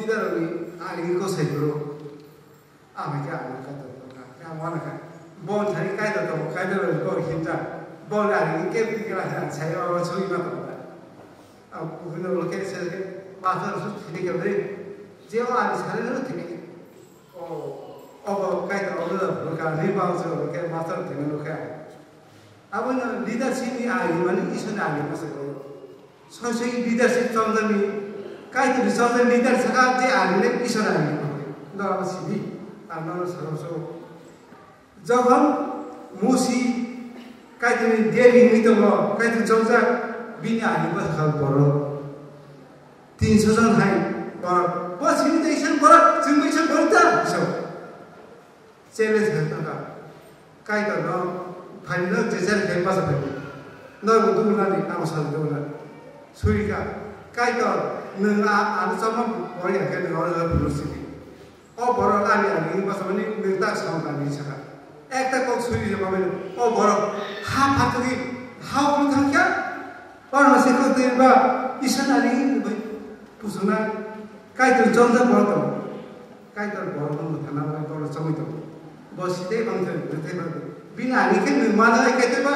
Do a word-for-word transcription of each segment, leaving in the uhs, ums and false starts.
Leader ni ani ko sai bro. Ama ke ama ka to ka. Ka wana ka. Bon thani kai to to kai to ko hinta. Bon ani ke ti kala sa sai o so ima to. A ku no lo ke se ke. Ba to su thini ke bre. Je o ani sare no thini. O o ko kai to o lo ka ni ba so ke ma to thini lo ka. Abo no leadership ni ani mani isu ni ani ma se ko. Soi soi leadership chongjani, Kaitorni chongjani leader saka je ani le Iswar ani. Norok sidi, ang norok saka so. Jokhon Musi Kaitorni deli wngwi tongo, Kaitor chongjak, bini ani bwsakha borok. Tinso jon hai borok. Bo sini tei Iswar borok, chwngbo Iswar borok ta, so. Challenge khe tongkha. Kaitor no phaino jejer khe basa phai. Norok duguna ni amo sal duguna. Surika. Kaitor nwng a ano chama bori ya khe nwng oro phuru sidi. O borok ani ani basa mani nwng ta sam ta ni saka. Ekta kok suri je mamai o borok ha phatugwi ha ulu thangkha. Oro se kok twi ba Iswar ani bai pusuna Kaitor jongjak borok tongo. Kaitor borokno mwthangna bagwi borok chongwi tongo. Bo sitei bangthai, bwthai bangthai. Bini ani khe nwng mano hai Kaitor ba,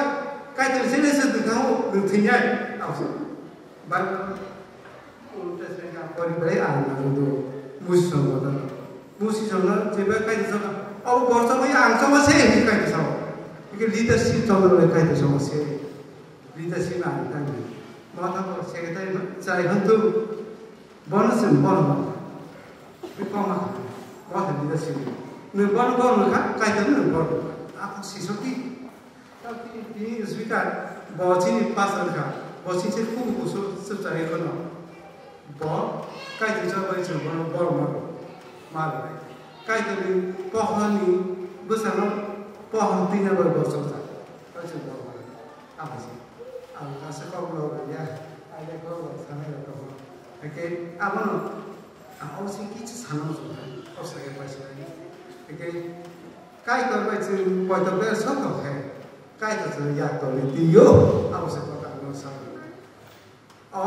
Kaitor jene se mwthango, nwng thwinai. Abo se. Bible Old Testament ang pori belai ang nangwi do. Musi song boda. Musi song no jeba Kaitor song. Abo bor chongwi ang chongma se hinwi Kaitor song. Ike leadership chongwi Kaitor song se. Leadership ang tangwi. Mata ko secretary no chai hantu. Bono chwng bono mano. Bini kok ma kha. Bono leadership. Nwng bono bono kha, Kaitor nwng bono kha. Ako sisok di. Tini, tini speaker, bo chini pastor kha. Bo chini se kubu kusu chwpchari kono. Bo Kaitor chorbai chwng bono bono mano. Mano. Kaitorni pohorni bwsano pohor tina bai bo chorjak. Kaitor bono mano. Aboni, ang kaisa kok rok ya, aile kok rok sanai rok tongo. Hake abono, ang obo se kichu sana muchung kha, kok sakai pai sinai. Hake Kaitor bai chwng poito ber sok tong khe, Kaitor chwng yak tongwi twiyo, abo se kok ang no sa. O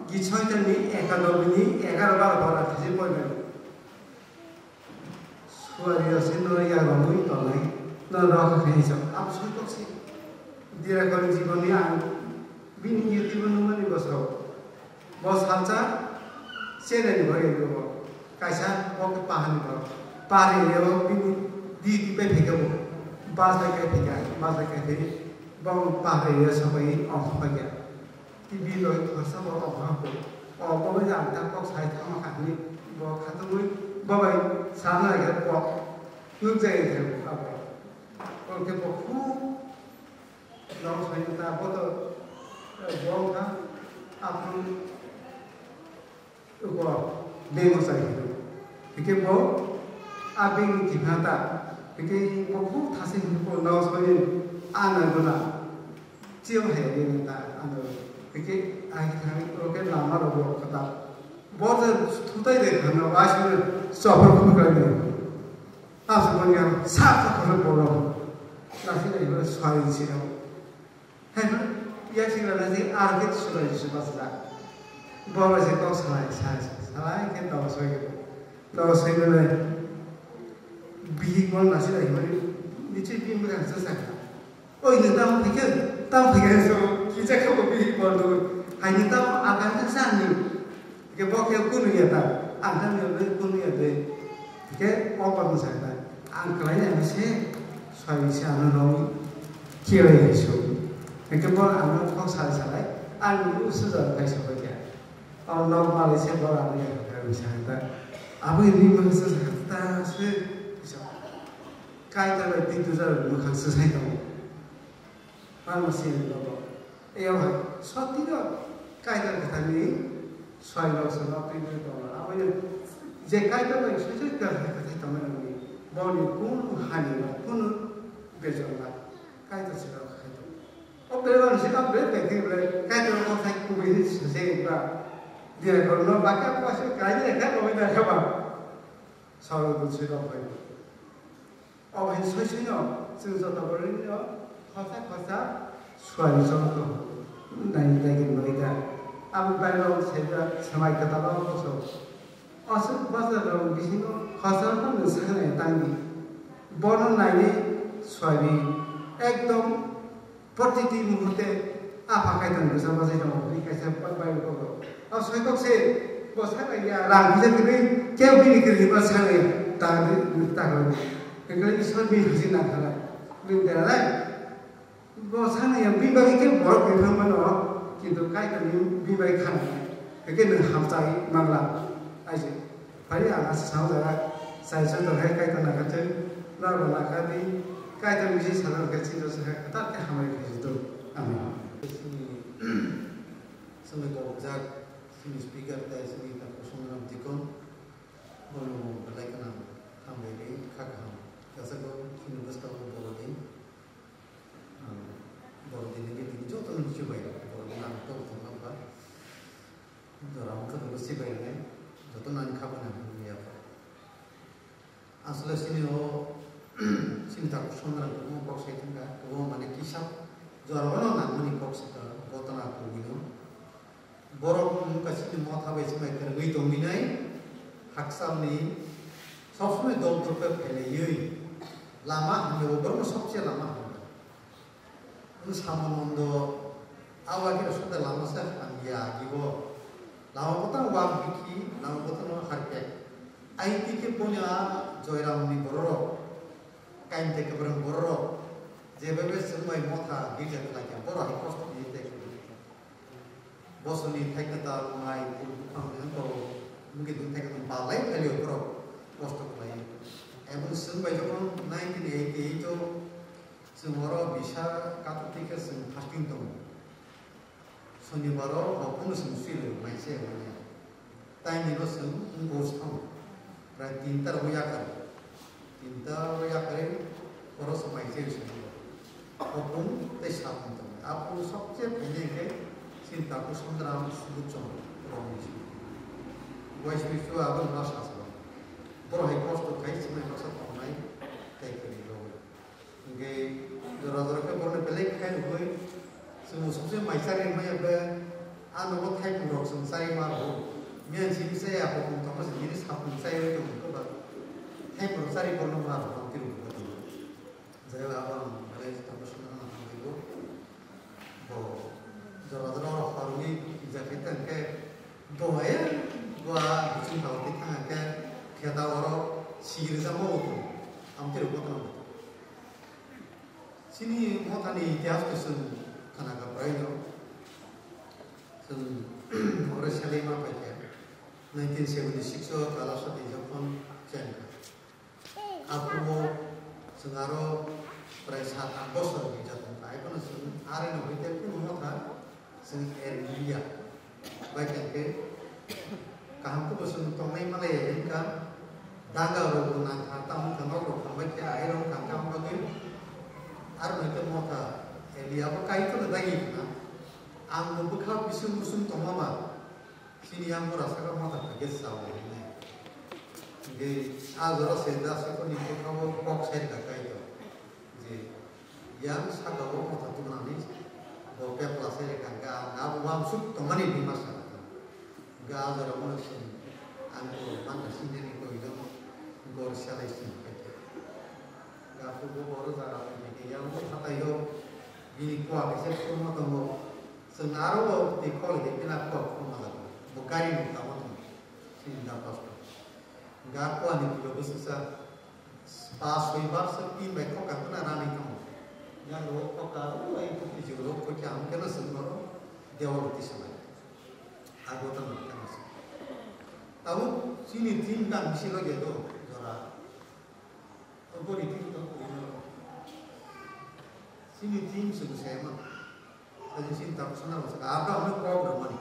Gichonta ni ekanobi ni egaro baro baro thajwi poimani. Suari rok se no ya romwi tongnai, no rok khe hisab absui koksi. Dirakon jiboni ang bini yutibo nungmani bosok. Bo salsa chenani bo ego bo. Kaisa bo khe pahani bo. Pahari ego bini di di pe pheke bo. Bas bai kai pheke, bas bai kai pheke. Bo pahari ego sabai ong sabai ya. T V loi khorsa bo rok ha bo. O bo bai ang ta kok sai thangma kha hwnwi bo khatungwi bo bai sana khe bo nuk jai khe bo abo. Bo khe bo khu nong sai ta bo to bo kha aphang. Uko beng o chai hino. Hike bo a beng ni kipha ta. Hike bo khu thasi hino ko no soi a na guna. Chiyo hai beng ta ano. Hike a thang o ke lama ro bo khata. Bo je thutai de khana wa shi chopor khu ka ni. A su ko ni sa ta ko bo ro. Na si de soi si ro. Hai, ya sing rana je ar ke surai Jisu bachajak. Bo bai se kok salai, salai, salai ke dawa soi ke. Dawa soi ke le bihik mon nasi lai mani, niche bihik mon nasi sa. Oi, ni tam thike, tam thike so, kisa kabo bihik mon do. Hai ni tam akan tak sa ni. Hingke bo khe kunu ya ta, ang khe nini kunu ya de. Hingke o kok ni sa ta, ang kwlai ya se, soi se ano rong kiyoi ya so. Hingke bo ano kok salai salai, ang ni usu jora kai sa bai ya. O nok malai se bo ano ya kai sa ta. Abo ni ma se sa ta se, sa. Kai ta bai ti tu jora mo khang se sai ta. Pharmacy ni logo. Eyang hai, sotino Kaitor kwthangni soilok se nok twi twi tongo. Aboni je Kaitor bai sui sui kwthai kwthai tongmani, boni kunu hani ba kunu bejon ba Kaitor se rok khai tongo. O bebak se o bebak khe bele Kaitor kok sai kubui ni se ba. Dia korno bakya kwa se kai ni kha ko da kha ba. Soro dun se rok khai. Obo hai soi soino chwng joto bororino khorsa khorsa suari joto nai nai nai da. Abo Bible saida Samai Kwtal o koso. Aswk bwsajak rok bisingo khorsa phano sanai tangdi. Bono nainai suaidi. Ekdom protiti muhurte Apha Kaitor bwsa bwsai tongo, hwnwi kaisa Bible kogo. O soitok se bo sanai ya, rang kisa kwrwi, kebo bini kwrwi ba sanai ya, ta ta ta. Hwnkhai Isor bini hajir nang khalai. Bini dera lai. Bo sanai ya, bini bagwi khe borok kwthang mano, kintu Kaitor ni bini bagwi kha nang. Hwnkhe nwng hamchai mangla. Aise. Phai ang asa sao jaga, sai sai tong hai Kaitor nang kha tei, nang bo nang kha di, Kaitor bisi sana khe chini rok sakha kwtal khe hamari khe jitu. Amen. Chini, chini kok jak, chini speaker tei chini ta kosong ram tikon, bono belai khna hambai di, kha kaham. Kasa ko chini bwskang borok di, borok di ni joto ni chubai, borok di nang tong tong ba. Jora wngkha tabuk sibai rwnai, jotono ani kha bana hwnwi yapha. Asle chini o, chini takhuk songrang kwbangma kok sai thangkha, kwbangma mane kisa jora o nangmani kok sai thangkha, gotona kwrwino. Borok wngkha chini motha bai swmai kwrwngwi tongwinai, hakchalni sob somoi dol dol khe phailaiwi lama hamya, borokno sobse lama hamya. Wng Samon Mondo, a wakhe sode lama se hamya agi bo. Lama botang wak bikhi, lama botang no harkhe. Ai bikhi boni a Joyram ni bororok, kain te kebrang bororok, je bebe swngbai motha girja khlai kha, borok hai kosto ni te kebrang. Bosoni thai kwtal mai phul buphang ni wngkha o, wngkhe thai kwtal balai phailio borok kosto khlai. Eboni swngbai jokhon nineteen eighty eight o, Chwng oro bisa katok twi khe chwng fasting tongo. Sonibaro hokungno chwng swi rw mai se manya. Taini no chwng wng bus thang. Prai tinta rok yakar. Tinta rok yakar oro chwng mai se chwng. Hokung tei sapung tongo. Apung sobse phainai khe chini takhuk Songram Subuchong rokni se. Waisui su aboni ma sa sa. Boro hai kosto khai chwng mai baksa tongnai tei kwrwi rok. Hingke jora jora khe borokno belai khai rwgwi chwng sumse mai chari maya be, a nogo thaipung rok chwng chari ma rwo. Miyan simi chaya hopung tongma se nini sapung chai oi tong khe ba thaipung rok chari borokno ma rwo tong tiro. Jai ba abang belai tongma sumna na tong tiro. Bo jora jora rok horwi jakhe tongkhe bo e bo a biching thao twi thang khe kheta oro sigiri jamo bo tong. Amtiro bo tong. Chini mothani itihas to chwng khana kha prai no. Chwng oro selai ma pai kha. Nineteen seventy six o Kalasa tei jokhon chen kha. Aphuru chwng aro prai sat aath bosor gija tong kha. Ai phano chwng are no hoite kunu motha chwng er liya. Bai khe kaham khe bo chwng tongnai malai ya wngkha. Daga rok bo nang kha, tamo wngkha nok rok thang bai khe ahai rok thang kha wng bagwi. Aro no khe motha er liya bo kai to dagi khna. Ang bo bwkha bising musung tongma ba. Chini yang bura saka motha kha gas sao hinwi. Hingke a jora se da se koni bwkha o kok sai rwkha kaitor. Je yang saka o motha tubunani bo pepla sai rwkha hingke ang abo uansuk tongmani hinwi ma sa rwkha. Hingke a jora bono se ang bo manna sinani koi no gor salai sini kaitor. Hingke aphuru bo oro jaga bai khe yang bo hatai o bini kua kaisa khurma tongo. Chwng aro o twi khol khe bini kok khulma jago. Bo gari ni tamo tong. Sini da pasto. Ga kua ni pilo bwswksa. Pa soi bar se tin bai khok ka khna rani tong. Yang ro khok ka ro ai khok ni juro khok ya am kena sung ro. Dewa roti samai. Ago tang kena sung. Tabo sini tin ka misi lo ge do jora. Obo riti to sini team se bwsai ma. Aji sin ta sana bwsai ka abra hwnwi kok rwmani.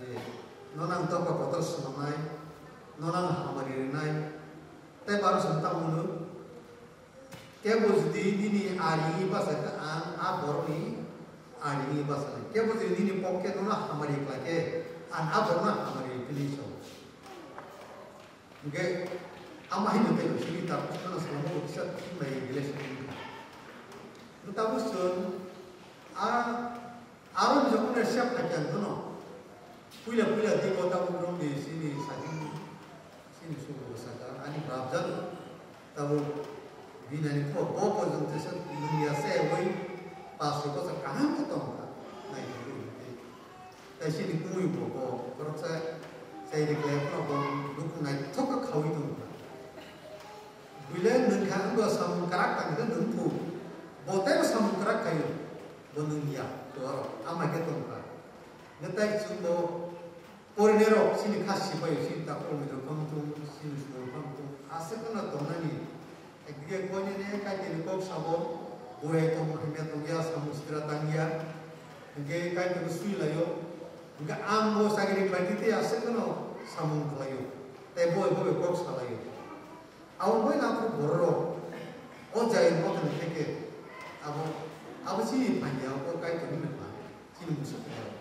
Je nonang to ko kotor swnamnai, nonang hamari rwnai. Tei baro song tamo hwnwi kebo jodi nini aringwi basa khe ang a borokni aringwi basa nai. Kebo jodi nini pok khe nono hamari khlai khe ang a borokno hamari philwi song. Hingke ama haino tei sini ta phano salamo kisa thik bai relation wngkha. Tabuk chwng a aro ni jokon sep khaikha hwnkhe no puila puila digo tabuk rok ni sini saking Tabuk binani kok bo porjonto se nungya se oi pastor bochor kaham khe tongkha. Naitugwi hwnkhe. Tai chini kumui bo bo khoroksa chai rikle phano bo nukhung naithok khe khaui tongkha. Buile nwngkha wngbo samung kwrak tangkhe nwngphu. Bo teibo samung kwrak khaio. Bo nungya to aro amai khe tongkha. Hwnkhe tai chwngbo Porinirok chini kha sipai chini takhuk rok phang tung, chini suri phang tung, aswk no tongnani. Ekdike koinene kaitini kok sabo, boya tong, hamya tongya, samung sitra tangya. Hingke kaitini sui laio. Hingke ang bo chakri khlai tite aswk no samung khlaio. Tei bo bo kok salaio. Abo bai naphuru bororok o jai mothani theke abo, abo chini phaini abo Kaitorni nokha, chini musuk khe.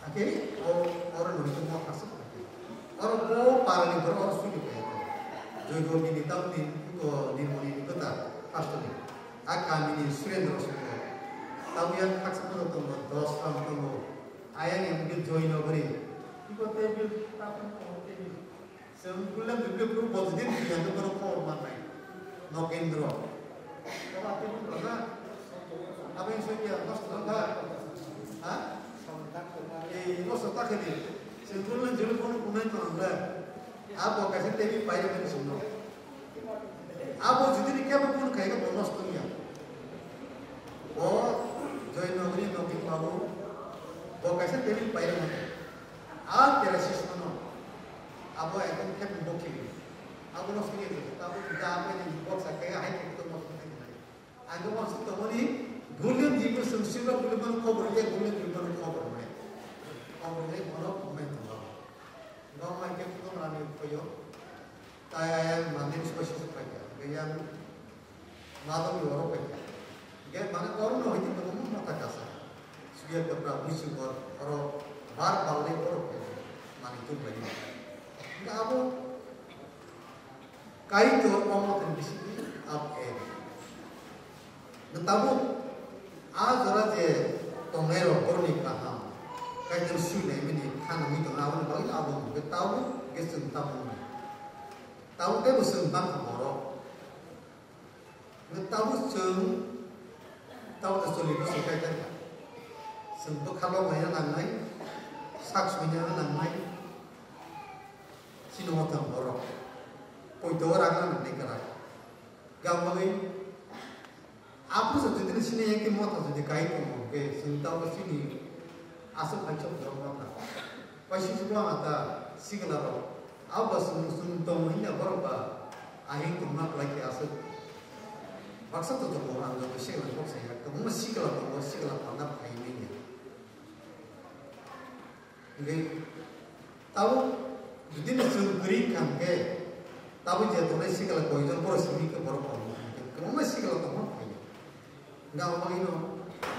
Hakhe o, oro nokha motha swk hakhe. Oro bo parani borok oro suri khe. Joigo bini tamni ko Nirmoni ni kota pastor ni. A kamini Surendra Singh. Tamo yang khaksa kono tongo, dos ram tongo. Ayang yang ke Joy Nogri. Iko tebil, tapun tongo tebil. Chwng bulam jukle phuru bojidin thwiya nw bono khobor mannai. Nokendro. Oba tei buphang na? Abo wngkha nosto wngkha. Ha? Ei, nosto ta khe di. Chwng bulam jukle bono kunai tong le. Abo kaisa tebi paire mani songno. Abo judini kebo kun khai khe bo nosto wngya. Bo Joy Nogri nokni babu. Bo kaisa tebi paire mani. A terasismano abo ekdom thepung bokhi. Abo no sini abo da abo ni boksa kaya hai thek to mos thek nai. Abo mos to mani gulion jibu sung siba gulion man khobor ye gulion jibu man khobor nai. Khobor nai bono kumai to. Gom mai ke kutum rani koyo. Tai ayang mandin soi soi paikha. Gayang Madam ni oro paikha. Ge mane oro no hiti no mo mata kasa. Suya kapra musi bor oro bar balai oro paikha. Mane tu bani. Ga abo kai to omo tan bisi ab e. Ngetabo a jora je tongnai rok borni kaham. Kai to sui nai mini khana mi tong abo ni bagwi abo ngetabo ge sung tabo. Tabo tebo sung bang borok. Tabuk chwng tabuk chwng ni bwswk kaitor kha. Chwng bwkha lok laina nangnai, sak soina nangnai. Chini mothang borok poito rang nangnai kwrak. Gam bagwi aphuru jodi sini yang ki motha jodi kai tongo, ke chwng tabuk chini aswk hai chok borok motha. Paisuk suku ang ata sikla rok. Abo ba sung sung tong hinya borok ba ahing tongma klai khe aswk. Baksa to tongo ang joto sikla kok saya. Kwbangma sikla tongo, sikla panda phai manya. Hingke tabo jodi no chwng kwrwi kha hingke tabo je tongnai sikla koijon borok simi khe borok tongo. Kwbangma sikla tongma phai. Nga omo ino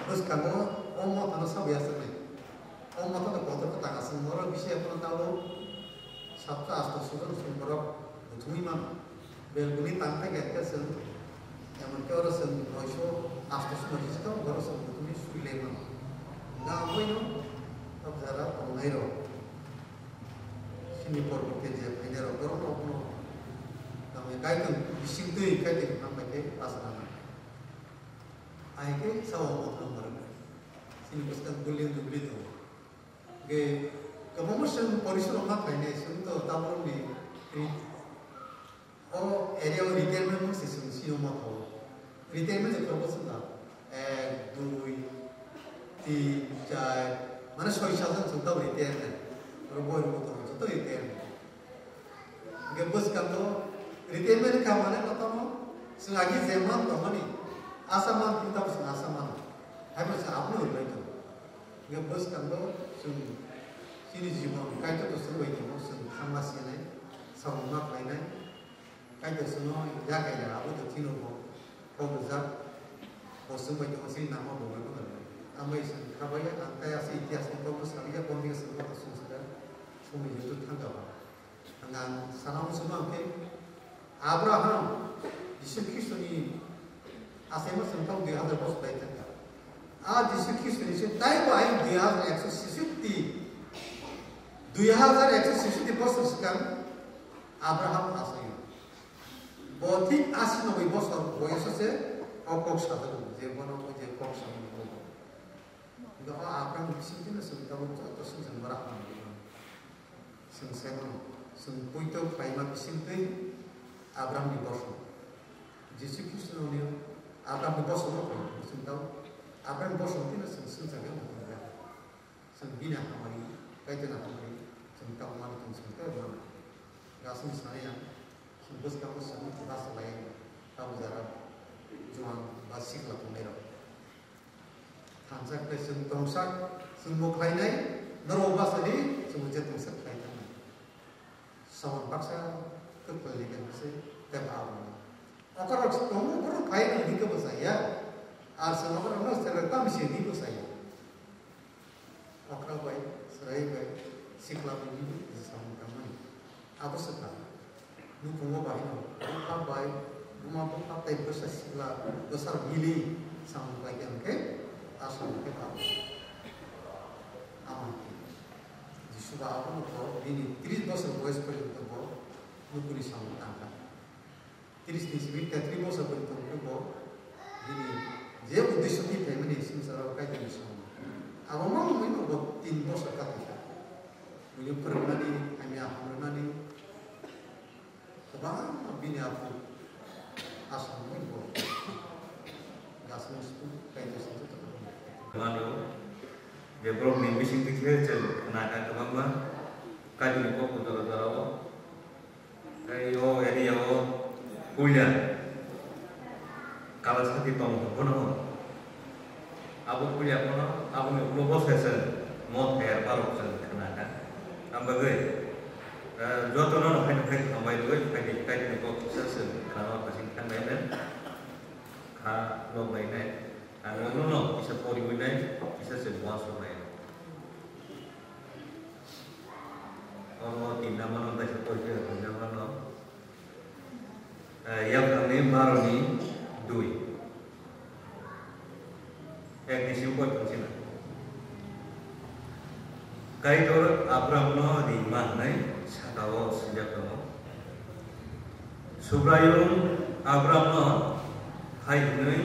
bwskango o mothano sabo yasaknai. O mothano kotor kwtang aswk borok bisi aphano tabuk sapta asto sujon song borok buthumwi mano. Belkuni tang thai khe chwng, emon khe oro chwng noisho asto song noisho borok chwng buthumwi suri lai mano. Nga omo ino o jara tongnai rok chini porbo khe je phainai rok borok rok no tamo kaitor bising twi kaitor hambai khe bachana nang. Ahai khe sao mothang borok. Chini bwskang building dubli tongo. Ge kwbangma chwng porisrok ma khlainai chwng to tabukni ri-, o area o retirement mung se chwng sino ma thago. Retirement je khoroksa chwng da. Ek, dui, tin, char, mane soi sal jang chwng tabuk retirement. Oro boi rwgo tongo joto retirement. Hingke bwskango retirement kha mane kotorno chwng agi je man tongmani asa man tong tamo chwng asa mano. Haibo chwng abono rwbai tongo. Hingke bwskango chwng chini jibon Kaitor to chwng bai tongo, chwng thangma sinai, samung ma khlainai. Kaitor chwngno yakai ya abo to chino bo kok rijak. Bo chwng bai tongo chini nangma bo bai tongo. Ang bai chwng kha bai ang tai asa itihas ni kokno salia, boni chwng kotor chwng saka chwng YouTube thangka ba. Ang sana muchungma hwnkhe Abraham Jisu Khristoni achaima chwng tamo dui hazar bosor lai thangkha. A Jisu Khristoni se taibo ayang dui hazar ekso sesoti, dui hazar ekso sesoti bosor swkang Abraham achaio. Bo thik asi noboi bosor boyoso se o kok sajago, je bono o je kok samani kok. Hingke o Abraham bisingtwi no chwng tabuk joto swijak bara hamjak. Chwng sai mano, chwng poito khlaima bisingtwi Abraham ni bosong. Jisu Khristo ni Abraham ni bosong no khlai, chwng tabuk Abraham bosong twi no chwng swijak ya. Chwng bini hamari, Kaitorni hamari, chwng tamo mani, chwng chwng tamo mani. Gasni sanai ang, chwng bwskango chwng basa lai ang, tamo jara juang ba sikla tongnairok. Thansa khe chwng tongsak, chwng bo khlainai, norok basa di, chwng bo je tongsak khlai thangnai. Samung baksa kwpal ni khe se tei ba abo. Okorok se tongo, borok phai nang hingke bo chaya. Ar se okorok no se tam se di bo chaya. Okra bai, chwrai bai, sikla bai ni samung tangmani. Abo se ta. Nukhungo bahino, bupha bai, buma bupha tei bwsa sikla, bwsa mili samung bai khe hingke, a samung khe ba abo. Ama hingke. Jisu ba abono bo bini tris bosor boyes porjonto bo nukuni samung tangkha. Tris ni simi tetrish bosor porjonto bo bini je uddesho ni phaimani swngcharo Kaitorni samung. Abo ma wngwi bo tin bosor kathikha. Buini phwrwngnani, hamya hamrwnani, Kwbangma bini aphuru aswk wngwi bo gasno sukung kaisa songwi tongmani. Mano je borokni bisingtwi khe chwng khna kha kwbangma Kaitorni kok jora jorao. Tei o area o puila Kalasati tong phano abo puila phano aboni ulo bo se chwng mo ther barok chwng khna kha. Ang bagwi, eh, jotono no haino hai hambai rwui phaidi, phaidi ni kok kisa chwng khna ma kasing thang nai nai kha lok nai nai. Ang ulo no kisa poriwi nai, kisa chwng uansuk nai. Omo tin number no, taisa porikhe tin number no. Eh, yapharni baro ni dui. Ek ni simi poi thang sina. Kaitor Abramno ringma hwnwi saka-o swijak tongo. Subraiyung Abramno hai hwnwi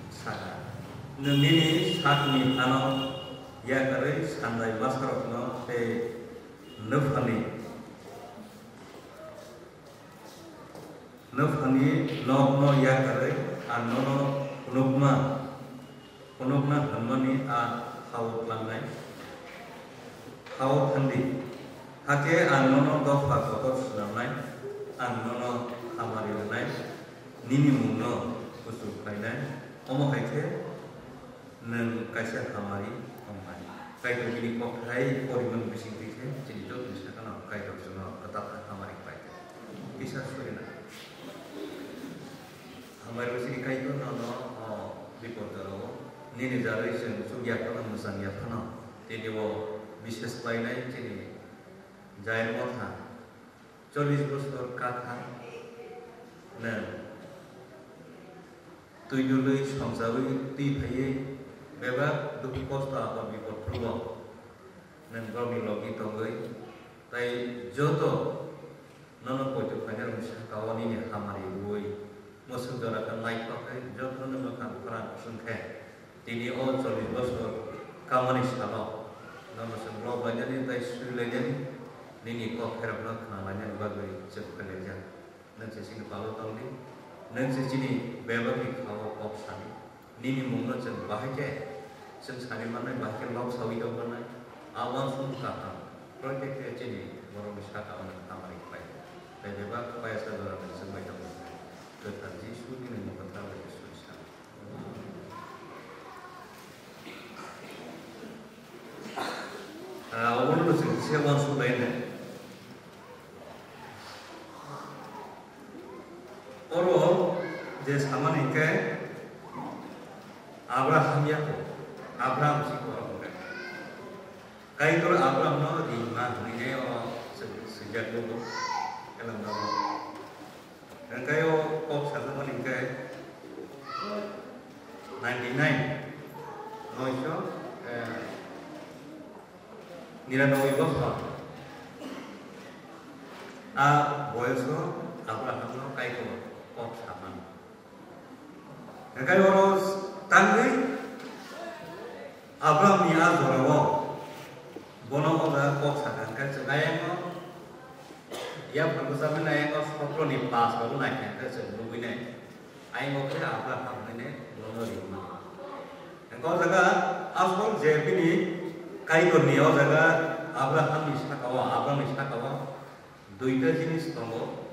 saka, "Nwng nini sakni hano yakarwi sandai masarokno tei nwphani, nwphani nokno yakarwi ang nono phunukma, phunukna hwnmani a ha-o tlangnai. Ha-o thangdi, hakhe ang nono dopha kotor swnamnai, ang nono hamari rwnai, nini mungno kuchuk khlainai, omo hai khe nwng kaisa hamari wngnai." Kaitor bini kokthai porimani bisingtwi khe chini jotoni sakano Kaitor chwngno kwtal kha hamari khlai kha. Kisa surina. Hamari bisingtwi Kaitor nono, o, bipor jorao nini jarwi chwng chukya phano mwchangya phano tini o bises khlainai chini Jair motha. Chollish bosor kha kha nwng twi dului songchaui twi phaiwi bebak dukhu kosto apor bipor phuru bo nwng borokni logi tongwi tei joto nono poito khlainai rokni saka o nini hamari rwui mwswk jora khe naithok khe jotono mwkhang khorang swng khe tini o chollish bosor kamani salo nono chwng lob lainani tei sui lainani, nini kok khairokno khna lainani bagwi chwng phailaijak. Nwng se chini palo tongdi, nwng se chini bebakni kha-o kok sadi. Nini mungno chwng bahai khe, chwng sani mannai, bahai khe lob saui tong mannai. A uansukmung kaham, proitek khe chini borokni saka o nwng hamari khlai. Tei bebak payasa jora nwng chwng bai tong mannai. Kwthar Jisu, nini mung kwthar bai Jisu ni saka. Ah, obono no chwng kisa uansuk lai nai. Oro je samani hwnkhe Abraham ya ko, Abraham si ko hwnkhe. Kaitor Abraham no ringma hwnwi o swijak logo, elem logo. Hwnkhe o kok sajakmani hwnkhe ninety nine, noisho, eh, niranoboi bosor. A boyoso Abrahamno Kaitor kok samani. Hingke oro tangwi Abraham ni a jorao bono o jaga kok sakha hingke chwng ayang o yaphargo chamani ayang o sotro ni pas rok nai khe hingke chwng nugwi nai ayang o khe Abraham hwnwi nai bono rimani. Hingke o jaga asol je bini Kaitor ni o jaga Abraham ni saka o, Abraham ni saka o duita jinis tongo.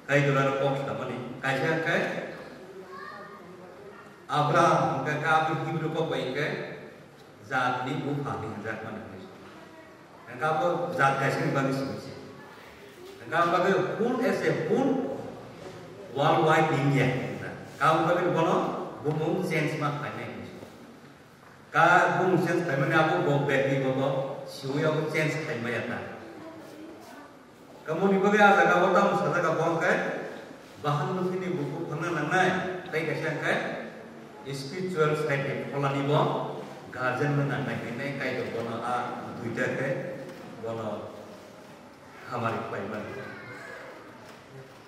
Kaitor ano kok samani. Kaisa hingke Abraham hingke ka aboni Hebrew kok bai hingke jat ni bupha hinwi hwnjakmani. Hingke abo jat kaisa ni bagwi simi se. Hingke abo bagwi whole as a whole worldwide ni India. Ka abo bagwi bono bumung change ma khlainai hinwi. Ka bumung change khlaimani abo bo bektigoto siwi abo change khlaimaya ta. Kamoni bagwi a jaga o tamo sajak bo hwnkhe bahan bwthwini bukhuk phangna nangnai tei kaisa hwnkhe spiritual side ni pholani bo guardian no nangnai hinwi Kaitor bono a duita khe bono hamari khlaimani.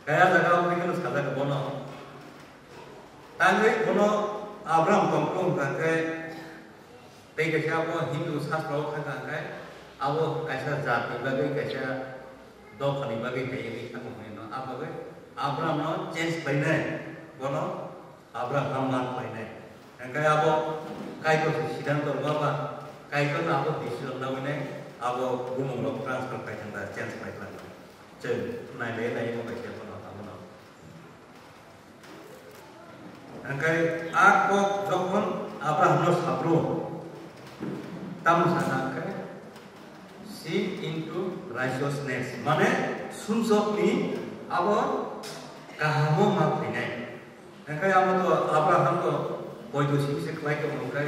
Kaya jaga o tei kheno sajak bono. Tangwi bono Abraham tongkho hwnkha khe tei kaisa abo Hindu sastra o thangkha hwnkhe abo kaisa jat ni bagwi kaisa dopha ni bagwi hai wngwi thangkha hwnwi no. A bagwi Abraham no change khlainai bono Abraham ma khlainai. Hingke abo Kaitor se siddhanto rwma ba Kaitor no abo decision nawi nai abo bumung rok transfer khai thangkha, change khai thangkha. Chwng nai nai nai mo bai se bono abono. Hingke a kok jokhon Abraham no sapro tamo sana hingke see into righteousness mane sumsok ni abo kahamo ma khlainai. Hingke amo to Abraham to poito simi se khlai tongmung khe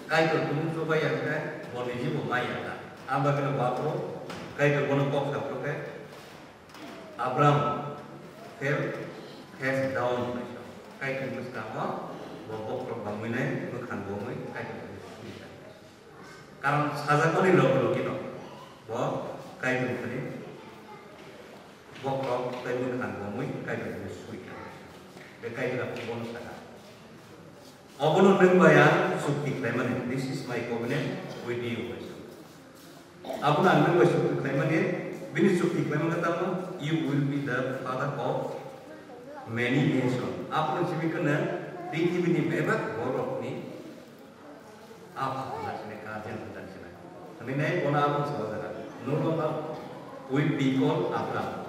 Kaitor tumung chubai ya khe bo niji bo mai ya ta. Abo khe bo abo Kaitor bono kok sa phuru khe Abraham fell face down hwnwi sa. Kaitor bwskango bo bokhorok bangwi nai mwkhang bo wngwi Kaitor tumung chubai ya. Karon sajakmani logi logi no bo Kaitor thani bokhorok tei mwkhang bo wngwi Kaitor thani sui kha. Be Kaitor bono saka. Obono nwng bai ang chukti khlaimani, "This is my covenant with you," hwnwi sa. Abono ang nwng bai chukti khlaimani, bini chukti khlaimani tamo, "You will be the father of many nations." Abono simi kheno prithibini bebak borokni Apa hwnjak sinai, guardian hwnjak sinai. Hwnwi nai bono abo sawi jaga, "No longer will be called Abram.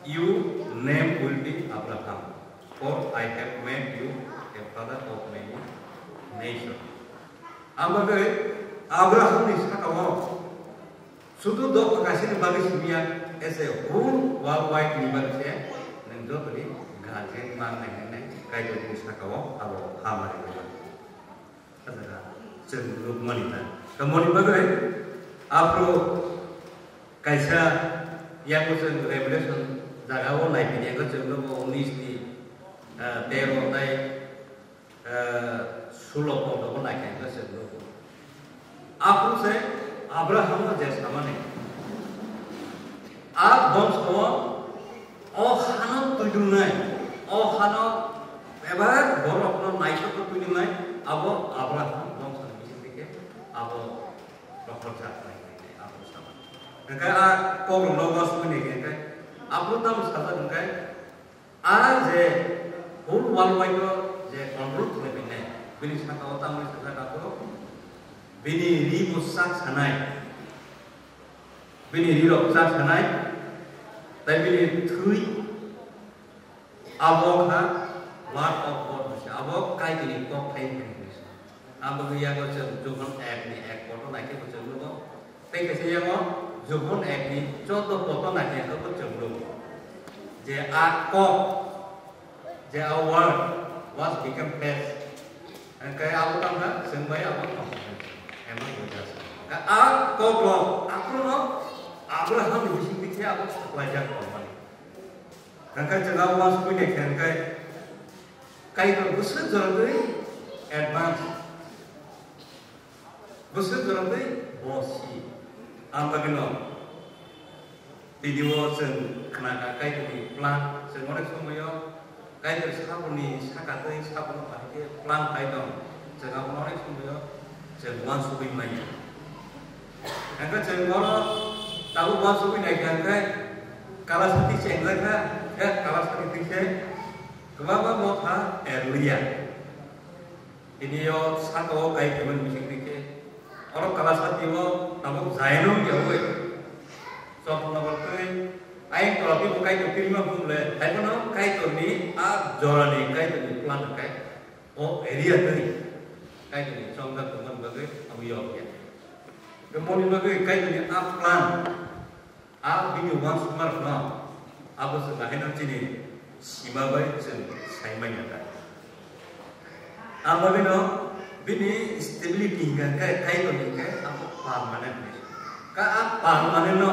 Your name will be Abraham, for I have made you a father of many nations." Ang bagwi Abraham ni saka o sudu dopha kaisa ni bagwi simi ya, as a whole worldwide ni bagwi se nwng jotoni guardian mangnai hwnwi Kaitor ni saka o abo hamari. Chwng nukmani ta. Tamoni bagwi aphuru kaisa yango chwng Revelation jaga o naipini yango chwng nugo unis ni, ah, tero tai, ah, sulo pondro bo naikha yango chwng nugo. Aphuru se Abraham no je samani. A bongso o hano twi dungnai, o hano bebak borokno naisokno twi dungnai, abo Abraham bongso ni bising dike abo rohorjak nai, abo sama. Hingke a kokrokno wasmani hingke abo tamo sajak hingke a je whole world wide o je control khlai nai, bini saka o tamo sajak abo bini ri bo sak sanai. Bini rirok chak sanai, tai bini thwi abo kha word of God hwnwi se, abo Kaitorni kok thai hwnwi se. Abo khe yago chwng Johon ek ni ek poto naikhe bo chwng nugo. Tei kaisa yago Johon ek ni choudo poto naikhe bo chwng nugo. Je a kok, je a word was become flesh. Hingke abo tangka chwng bai abo tong. Emo buja. Ka a kok rok, aphuru no Abraham ni bising dikhe abo saklaijak tongmani. Hingke chwng abo uansukwi naikhe hingke Kaitor bwswk jora twi advance. Bwswk jora twi bosi. Ang bagwi no Video chwng khnakha Kaitorni plan, chwng onek somoyo Kaitor saboni saka twi sabono bahai khe plan khai tong, chwng abono onek somoyo chwng uansugui manya. Hwnkhe chwng oro tabuk uansugui naikha hwnkhe kalasati chengjakha, khe kalasati twi khe kwbangma motha erliya. Tini o saka o kai phaimani bising twi khe, oro kalasati o tabuk Zion wng ya oi. Choknogo twi ayang tola twi bo Kaitor kirima bumle, hai bono Kaitorni a jorani Kaitorni plan kai. O area twi Kaitorni chongjak tongmani bagwi abo yok ya. Tei moni bagwi Kaitorni a plan, a bini uansukmarokno abo chwng haino chini sima bai chwng sai manya ta. Ang bagwino bini stability hingka khe Kaitor hingka khe abo permanent ni. Ka a permanent no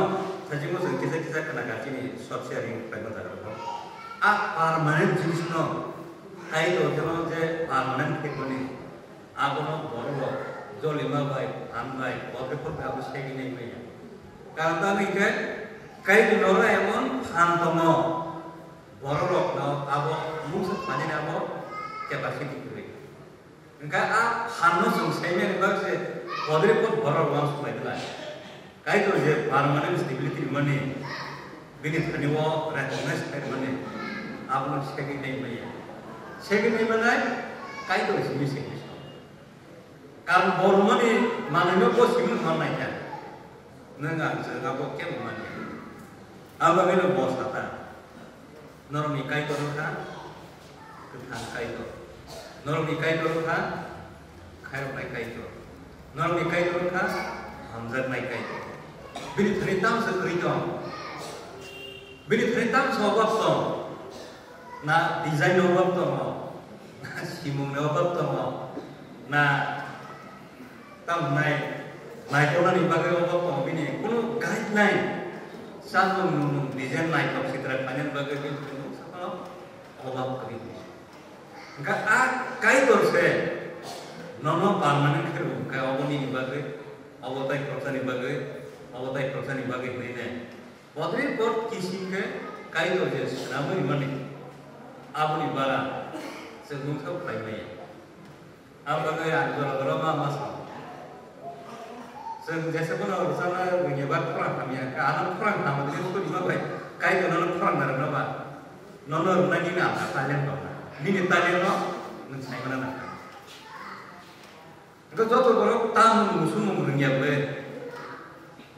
thajingo chwng kisa kisa khna kha chini short sharing khlaima jaga rok. A permanent jinis no Kaitor jeno je permanent khe mani abono borok rok jolima bai phan bai kote kote abo segwi nai manya. Karon tamo hingke Kaitor no emon phan tongo. Borok rokno abo mungsa khlainani abo capacity kwrwi. Hwnkhe a phanno chwng saimani bagwi se kodripot borok uansuk lai glai. Kaitor je permanent stability rwmani, bini thani o recognize khlai rwmani, abono segwi nai maya. Segwi nai manai Kaitor simi segwi sa. Karon bo rwmani manwino bo simi hor nai kha. Nwng ang chwng abo kebo manya. Ang bagwino bo sata. Norokni Kaitor wngkha kwthang Kaitor. Norokni Kaitor wngkha khairoknai Kaitor. Norokni Kaitor wngkha hamjaknai Kaitor. Bini thani tamo se kwrwi tong? Bini thani tamo se obak tong? Na design obak tongo? Na simung ni obak tongo? Na Tamo nai, naikolnani bagwi obo tong bini kunu guideline, samung nungmung design naithok sitra khlainani bagwi bini kunu sakno obo kwrwi. Hwnkha a Kaitor se nono permanent khe rw kha obo nini bagwi, obo tai khoroksani bagwi, obo tai khoroksani bagwi hwnwi nai. Bodri bod kisim khe Kaitor je swnamwi rwmani aboni bara chwng mungsa khlai maya. Ang bagwi ang jora jora ma ma sa. Chwng jesa bono rwchapna rwngya ba khorang hamya kha, ano khorang hamya de suri ma bai, Kaitor nono khorang narwkna ba. Nono rwnai nini alka talent dong. Nini talent no nwng sai mana nangkha. Hwnkhe joto borok tamung musumung rwngya ble.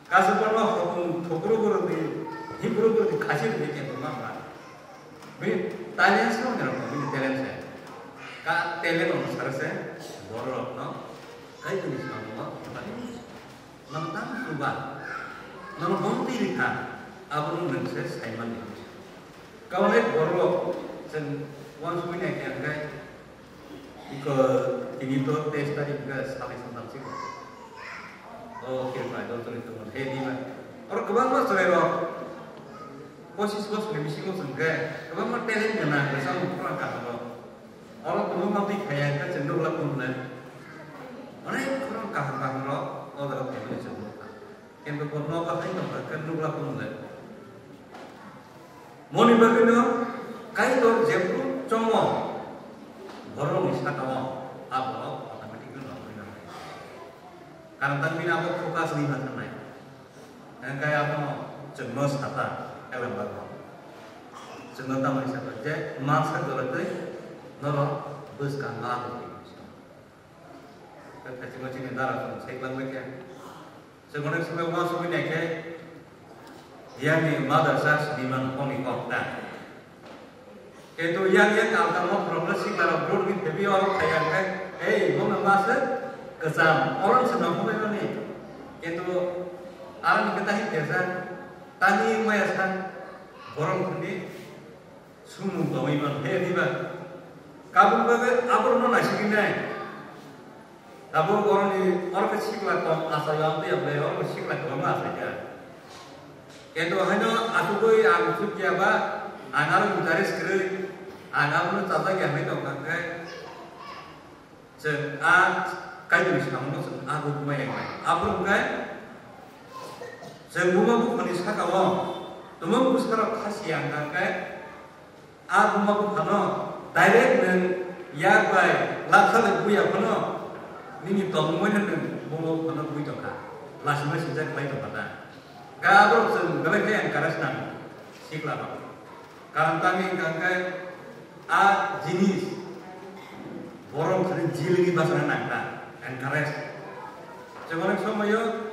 Kaisa borok no hokung thokro bo rwdi, himkro bo rwdi, khasi rwdi khe tongma wngkha. Bini talent se wngya rok, bini talent se. Ka talent wng sara se borok rok no kai tini samung o thani. Nono tang chuba, nono bongtwi rikha, abono nwng se sai mani. Kaunai borok rok chwng uansugwi nai khe hwnkhe Iko tini to teis tarik hwnkhe salai samsal siko. O khe bai dol choli tongo he di bai. Oro kwbangma chwrai rok pochis bosor ni bisingo chwng khe kwbangma talent gwnang rwchapmung khorang kaham rok. Oro kwbangma twi khaya khe chwng nukla kunle. Onek khorang kaham kaham rok o jaga phaimani chwng nukha. Kintu bo nogo hai tongkha khe nukla kunle. Moni bagwino Kaitor jephru chongo, borokni sakao a borok automatically nongwi nangnai. Karon tang bini abo focus wngwi ma thangnai. Hwnkhe abono chwngno sata elem bago. Chwngno tamoni saka je mansa gorotwi norok bwskang ma tongwi. Tei thaichikma chini dara chwng sai bangbai khe. Chwng onek somoi uansugwi nai khe, yang ni mother church ni man phone ni kok ta. Kintu yang yang alta mo problem sikla rok brouh ni thebi oro khai yang khe, "Ei, bo no ma se kwcham, oron se no phone mani." Kintu aroni khe tahi kesa, tani maya sa, borok ni Sumung tongwi man he diba. Kabul bagwi aborno naisigwi nai. Tabuk oroni, oro khe sikla kom achai o, amtwi amlai oro sikla kom achai kha. Kintu haino achugwi ang chukya ba, ang aro interest kwrwi, ang abono chajak ya hwnwi tong kha khe. Chwng a Kaitorni samungno chwng a bukhuk mai ya khe. Aphuru hwnkhe chwng buma bukhukni saka-o Tumung bwsarok kha siya hwnkha khe, a buma buphano direct nwng yak bai latha bai buya phano nini tongmungmano nwng buma buphano bui tongkha, lasimai sinjak khlai tongkha ta. Khe aborok chwng belai khe encourage nango sikla rok. Karon tamni hwnkha khe a jinis borok thani jilini bachana nang ta, encourage. Chwng onek somoyo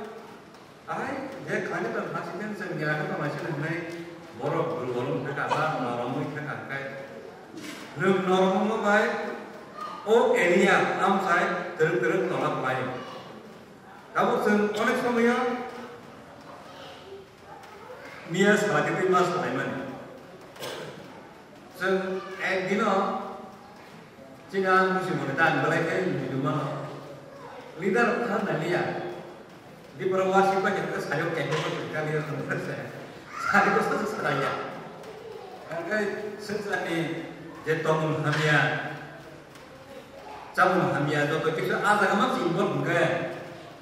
Ai, je khlai tong, hasiken chwng ya khe tong laising hwnwi borok durbol wng kha, ba norom wng kha, hwnkhe nwng norom wngma bai o area amchai twrwk twrwk tola phlai. Tabuk chwng onek somoyo miya salai twi ma salaimani. Chwng ekdino chini ang musi mone ta ang belai khe video mano. Leader kha naliya. Di pora worship ba khe sayo khe ko kali yo se. Sari ko sa sa ya. Ang kai sensani je tong hamya. Chamung hamya joto kisa a jaga ma ching bol hwnkhe,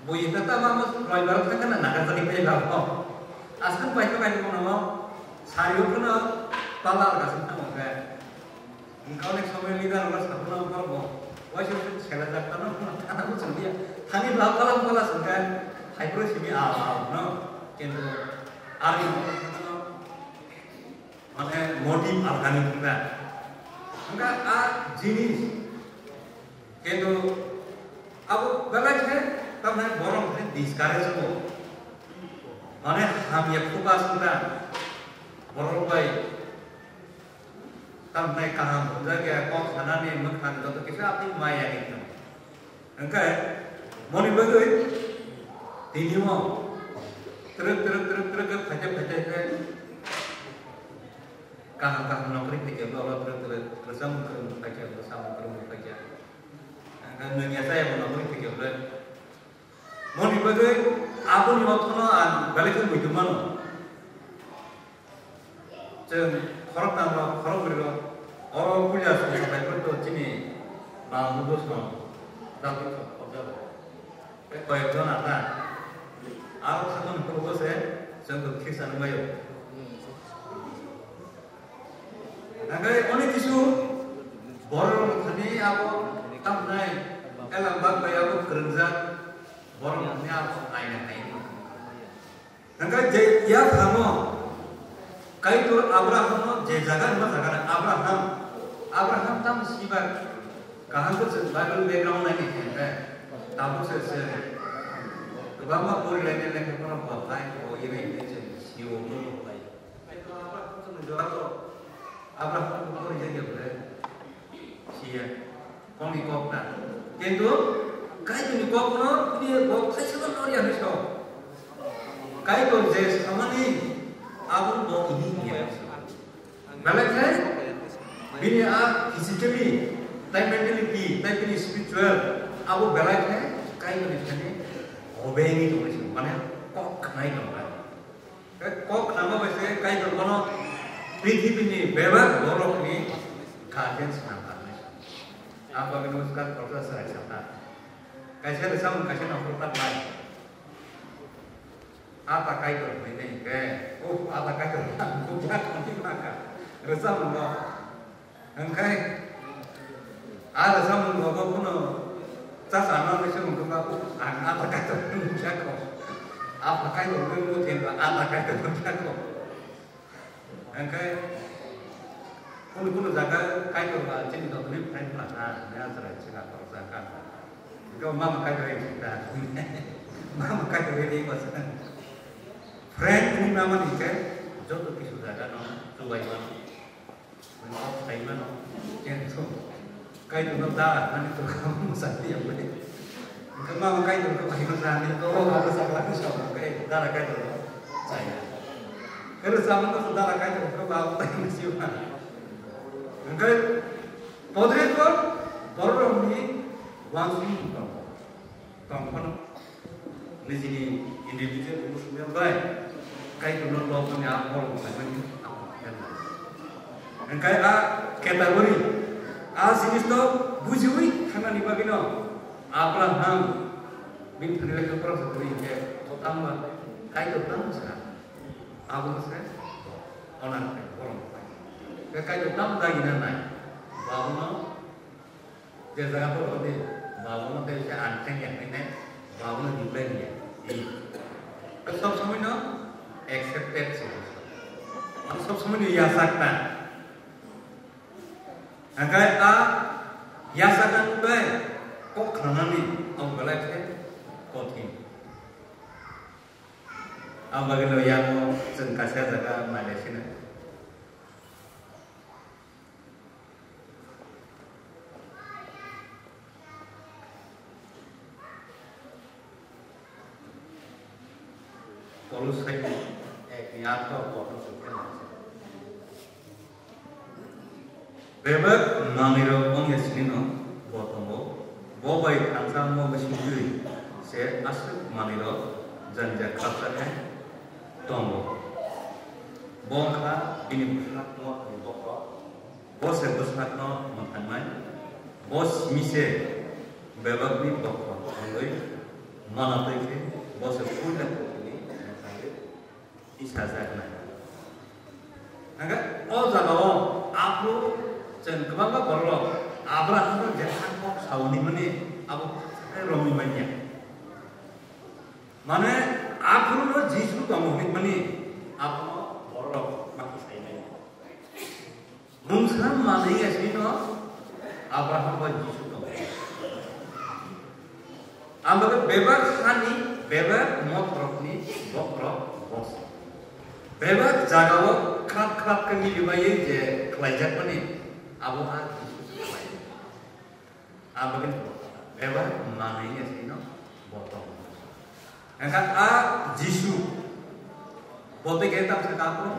bui hwnkhe ta ma ma roibar thangkhe na nagar jani phai ba ho. Aswk bai khe bai kono mo sari o phano pala ga sing tamo khe. Hwnkhe onek somoy leader wngkha saphano borok bo waisa waisa sela jak tano thana bo chwng dia. Thani ba pala pala singkhe hai phuru simi a a no. Kintu ari Mane motive alkani hwnba. Hwnba a jinis. Kintu abo belai khe tamni borok khe discourage ko. Mane hamya focus wngkha. Borok bai tamni kaham hwnjak ya kok sanani mwkhang joto kisa apni maya ni. Hwnkhe moni bagwi tini o twrwk twrwk twrwk twrwk khe phaikhe phaikhe khe kaham kaham nokri phaikhe bo oro twrwk twrwk rwchapmung kwrwngmung phaikhe rwchapmung kwrwngmung phaikhe. Hwnkhe nwngya chayabo nokri phaikhe bo moni bagwi aboni othono ang belai khe muitu mano. Chwng khoroknam rok, khorokbrwi rok, oro puila song sapai phuru to chini ma mudo song jagwi song khorokjago. Tei koyek jon ata. Aro sakon phuru se chwng to thik sanwng baio. Hwnkhe oni kisu borok rok thani abo tamnai elam bak bai abo kwrwngjak borok rok thani abo naina nai. Hwnkhe je yaphangno Kaitor Abrahamno je jaga rwma jaga Abraham, Abraham tamo siba kaham khe chwng Bible background naini hwnkhe tabuk se se kwbangma porilaini lekha phano bo hai bo ibai hinwi chwng sio muno bai. Kaitor Abraham chwngno jora to Abraham bo pori jagya bole siya. Kongni kok na. Kintu Kaitorni kokno tini bo thaisa no nori hinwi sao. Kaitor je samani abo bo ini niya. Belai khe bini a physically, tai mentality, tai bini spiritual abo belai khe Kaitorni thani obeying tongwi se mane kok khnai tongkha. Kok khnama bai se Kaitor bono prithibini bebak borokni guardian swnam kha. Ang bagwi nokha khoroksa chwrai sakha. Kaisa rwchapmung kaisa nongkhor tak lai. A ta Kaitor hwnwi nai khe, oh, a ta Kaitor nang kukla khani maka. Rwchapmungo. Hwnkhe a rwchapmung rogo phano chachano hwnwi se mungkha ba, ang a ta Kaitor hwnwi kha kho. A ta Kaitor hwnwi mungkha ba, a ta Kaitor hwnwi kha kho. Hwnkhe kunu kunu jaga Kaitor ba chini joto ni friend phlangkha hwnwi a chwrai chwla khoroksa kha. Hwnkhe mama Kaitor hai ta. Mama Kaitor hai ba sa. Friend hwnwi mama ni khe joto kisu jaga no chubai mano. Nokthai mano, kintu Kaitorno dara hwnani to kamo sakni ya bai. Hwnkhe mama Kaitorno bai no sani to o ba sakla ni sok hwnkhe dara Kaitorno chaya. Kero samano to dara Kaitorno ba tai masiwa. Hwnkhe podre ko bororokni wansukmung tongo. Tong phano nijini individual emotional bai Kaitorno lobmani a borok khlaimani abo khe. Hwnkhe a category, a jinisno bujiwi thangnani bagwino Abraham bini thani lekha porok se kwrwi hinkhe to tangma Kaitor tamo sa. Abo se Onan khai, borom khai. Ke kai to tam dagi na nai. Babu no, je jaga to rodi, babu no te se an khai ya khai nai, babu no di bai ya. Di. Ke sob somoi no accepted se. Ano sob somoi no ya sakta. Hingke a yasakna nuknai kok khanani ang belai khe kothin. Ang bagwi no yango chwng kaisa jaga nailai sina. Kolosai ni ek ni aat o kotor se khe nai. Bebak manwirok wngya sinino bo tongo. Bo bai thansa wngma bisingtwi se aswk manwirok janja khaksa khe tongo. Bo wngkha bini bwsakno ani bokhok. Bo se bwsakno mwthangnai, bo simi se bebakni bokhok wngwi manatwi khe bo se puila kuthumni mwthangwi tisajaknai. Hingkhe o jagao aphuru chwng kwbangma bororok Abrahamno je kok sao hinmani abo romwi manya. Mane aphuru no Jisu tongo hinmani abono bororok ma khe sai manya. Mungsa manwi ya sino Abraham bai Jisu tong. Ang bagwi bebak hani, bebak mokrokni bokrok bos. Bebak jagao khrap khrap khe milibaye je khlaijakmani abo ha Jisu se khlai. Ang bagwi bebak manwi ya sino bo tong. Engkha a Jisu bo tei khe tamsa kaphuru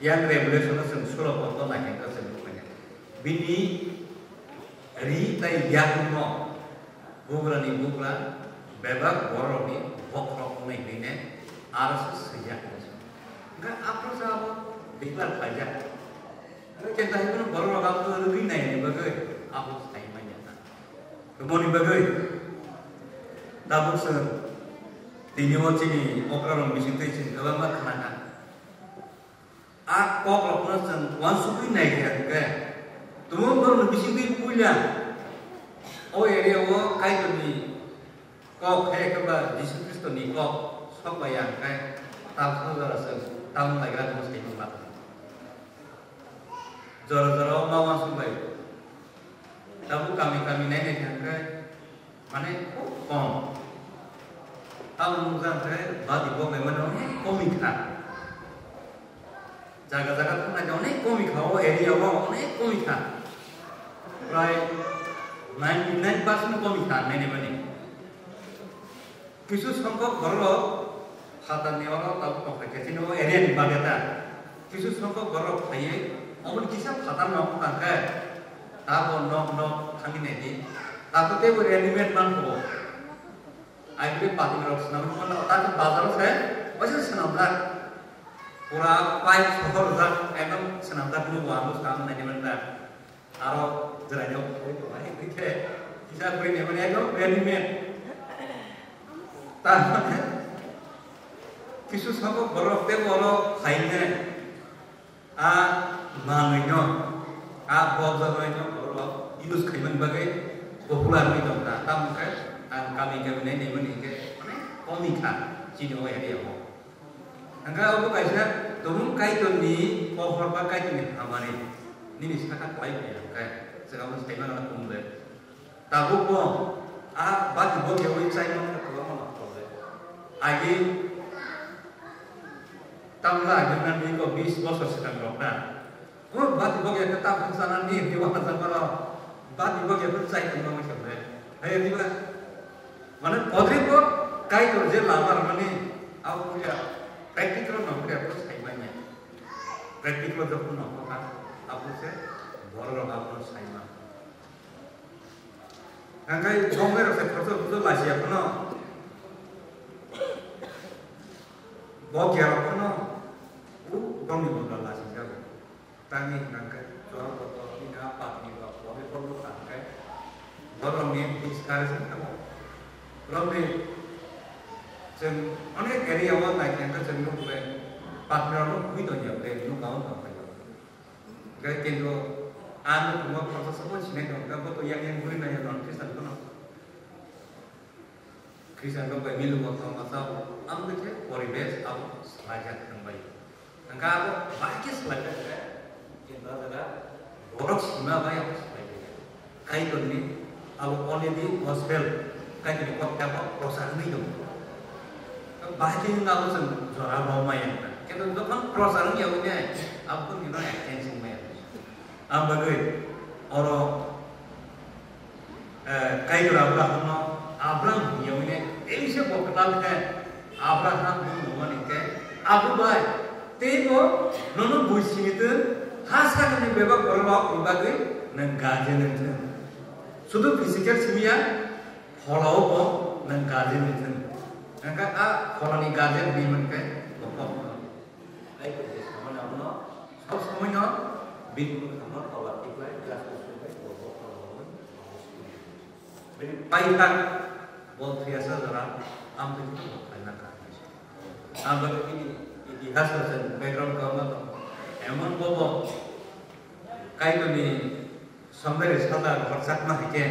yang Revelation-o chwng sulo kotor naikhe wngkha chwng nukmanya. Bini ri tei yakungno bugrani bugra bebak bororokni bokhorok wngnai hinwi ne aro se swijak hinwi sa. Engkha aphuru se abo declare khlaijak. Aro khe dai bono bororok abo rwgwi naini bagwi abo sai manya. Tomoni bagwi tabuk chwng tini o chini okrarok bisingtwi chwng kwbangma khna kha. A kokrokno chwng uansugwi nai kha hwnkhe, tumung borokni bisingtwi puila o area o Kaitorni kok khe khe ba Jisu Khristoni kok sok bai ya hwnkhe, tamsa jora chwng tamung laigra tongma sai nukla. Jora jora o ma uansuk bai. Tabuk kami kami nai nai kha hwnkhe, mane khub kom. Tabuk nukjak hwnkhe badi bok bai mane onek komi kha. Jaga jaga thang nai onek komi kha, o area o onek komi kha. Prai ninety nine percent komi kha nai nai mani. Kisu songkok borok phatarni oro tabuk tongkha khe chini o area ni bagwi ta. Kisu songkok borok phaiwi oboni kisa phatar nok tangkhe tabo nok nok thangwi naidi. Tato teibo readymade mankho. Ai bini pating rok swnam mano ta bazar se waisa swnamjak. Pura pipe sohor jak ekdom swnamjak nugo ang bwskang naidi manta. Aro jwraino phai tongnai hwnkhe kisa bwrwi ni hwnwi ekdom readymade. Tamoni kisu sabo borok tei borok phainai a manwino a bobjagwino borok use khaimani bagwi popular wngwi tongkha. Tamokhe ang kami kami nai naimani hinkhe onek komi kha chini o area o. Hingkhe obo kaisa tumung Kaitorni pohor ba Kaitorni hamari nini saka kwlai phai hingkhe chwng abono sai mano kung le. Tabuk bo a bati bo khe ui chai mano khe kwbangma ma kok le. Agi tamla agi nani ko bis bosor swkang rok na. O bati bok ya khe ta phang sana ni, ni wahar sa paro. Bati bok ya khe chai tong ma khe bre. Hai di ba. Mane podri bok Kaitor je lama mani au ya practical no khe ko sai manya. Practical jok no ko ka apu se bor ro apu sai ma. Hangkai bok me rok se khorso khorso lasi ya kono. Bok ya kono. U bong ni bok lasi jago. Tangni hwnka hwnkhe, chwla kotor wngkha, patni rok pobe pobo tangkhe, borokni discourage wngkha bo. Borokni chwng onek area o naikhe hwnkhe chwng nukle, Patni rok no hugui tong ya, bre, nuk kaun tong khayo. Gai kendo, ano tungma khoroksa sabo sinai tong, abo to yang yang guri nai non Christian kono. Christian rok bai milu bo tong ma sabo, am de khe poribesh abo slaijak thang bai. Hingke abo bahai khe swlaijak khe, kintu o jaga borok sima bai abo swlaijak. Kaitorni abo already gospel, Kaitorni kok tamo prochar wngwi tongo. Bahai khe wngkha abo chwng jora rw maya wngkha. Kintu jokhon prochar wngya wngya, abo wngkhe no exchange wngmaya. Ang bagwi oro Eh, Kaitor Abrahamno Abram hwnwi mane teisa bo kwtal khe Abraham hwnwi mani khe abo bai teibo nono bui simi twi ha sakni bebak borok rok ni bagwi nang guardian wng thung. Sudu physical simi ya, pholao bo nang guardian wng thung. Nang kha a pholani guardian hwnwi man khe bo kok no. Kaitor je samani abono sob somoi no bini bwkhakno tola tiklai, gas gas tiklai, bo bo tola bo bo. Bini paithak bo thwiyasa jora amtwi khe bo khlaina kha. Ang bagwi bini itihas rok se background kama tong. Emon bobo Kaitorni somdari sajla rwchapma hai khe,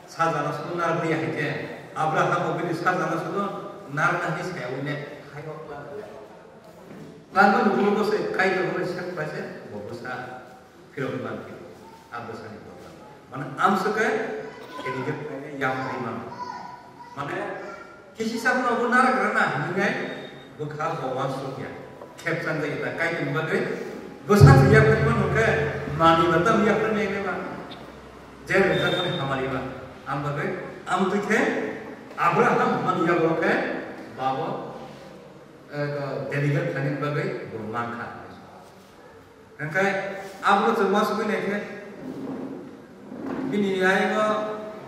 sajlano sudo narwkya hai khe, Abraham bo bini sajlano sudo narwkna hwnwi saya wngya, hai o plan rwya. Plan no nuklo bo se Kaitor hwnwi sak pai se bo bwsa phirok man khe, a bwsani problem. Mane amswk khe educate khlainai yapharwi mano. Mane kisi sakhno bo narwk rwna hwnwi bwkha bo uansukya. Khepchang jagwi ta Kaitorni bagwi bwsa se yapharwi mano khe manwi ba tamo yapharwi nai ba. Je rwjakmani hamari ba. Ang bagwi amtwi khe Abraham man yago khe babo, eh, dedicate khlainani bagwi bo mankha. Hingkhe abono chwng uansugwi naikhe bini yago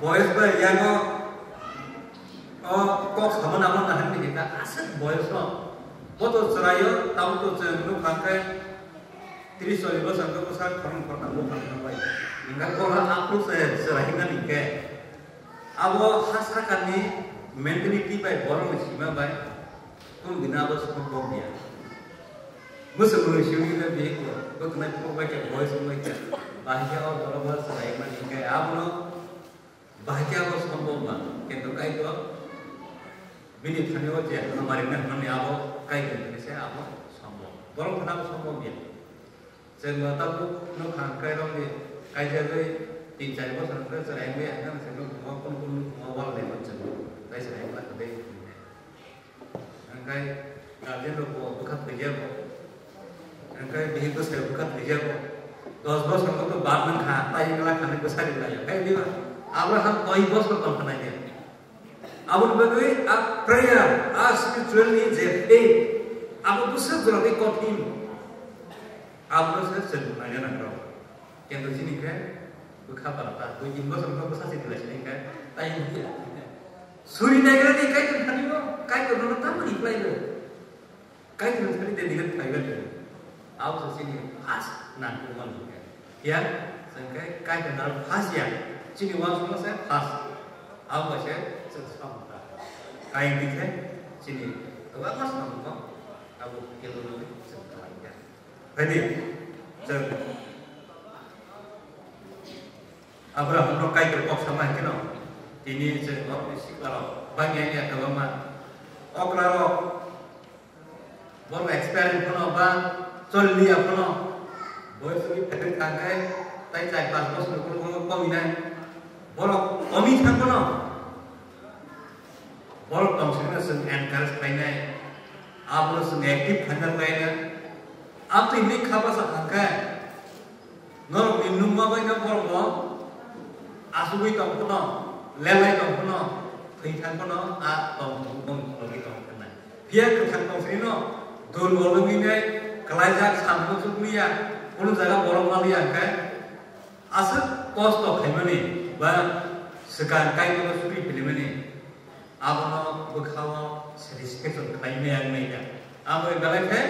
boyes bai yago o kok samani amo nahar ni hingkha aswk boyes no. Bo to chwraio, tabuk to chwng nukha khe tris chollish bosor hwnkhe bwsa khorang khortham bupha nang bai. Hingkhe bo aphuru se chwrai hwnka ni hingkhe abo ha sakani mentality bai borokni sima bai kunu din abo sombhob ya. Bwswk bwrwi simi le bihik bo bwkhnai phunuk bai khe boyes wng bai khe bahai khe o borok bo chwrai mani hingkhe abono bahai khe abo sombhob ba, kintu Kaitor bini thani o je hamari na hwnmani abo Kaitor ni se abo sombhob. Borok thani abo sombhob ya. Chwng bo tabuk nukha hwnkhe rok ni kaijagwi tin char bosor hwnkhe chwrai wngwi ang gana se nukhumo kunu kunu nukhumo wal lemon chwng tei chwrai wngkha tei. Hingkhe guardian rok bo bwkha thwijago. Hingkhe bihik bwsai bwkha thwijago. Dos bosor kok to bad nang kha, tai wngla kha nai bwsari lai. Hai diba? Abraham koi bosor tong kha nai de. Aboni bagwi a prayer, a spiritual ni je faith, abo bwswk jora tei kothin. Abono se chwng naina nangkha. Kintu chini khe bwkha pala ta, dui tin bosor wngkha bwsa se tila sini khe, tai wngya. Suri naigra di Kaitor thani o, Kaitor nono tamo reply rw. Kaitor thani de diga thaiba di. Abo se chini first nangkukmani khe. Ya, chwng khe Kaitor naro first ya. Chini uansukma se first. Abo bai se chwng samung kha. Kain di khe chini kwbangma samung kha. Abo khe chwng khlai kha. Phaidi, chwng Abraham no Kaitor kok sama hai kheno, tini chwng norokni sikla rok bangya ya kwbangma okra rok, borok expire wng phano ba choli ya phano, boyos wngwi phaikhe thang khe tai char panch bosor ni ukuluk komi nai, borok komi thang phano. Borok tong sini chwng encourage khlainai, abono chwng active khlaina khlainai. Amtwi hinwi kha bwsa thang khe, norokni nukma bai no borok bo achugwi tong phano, lelai tong phano, thwi thang phano, a tong phano, bong logi tong phano. Phiya kwthang tong sini no, durbol wngwi nai, kwlaijak, samung chukliya, kunu jaga borok maliya hwnkhe, aswk kosto khaimani ba swkang Kaitorno suri philimani, abono bwkhao satisfaction khlai maya wngmaya. Aboni belai khe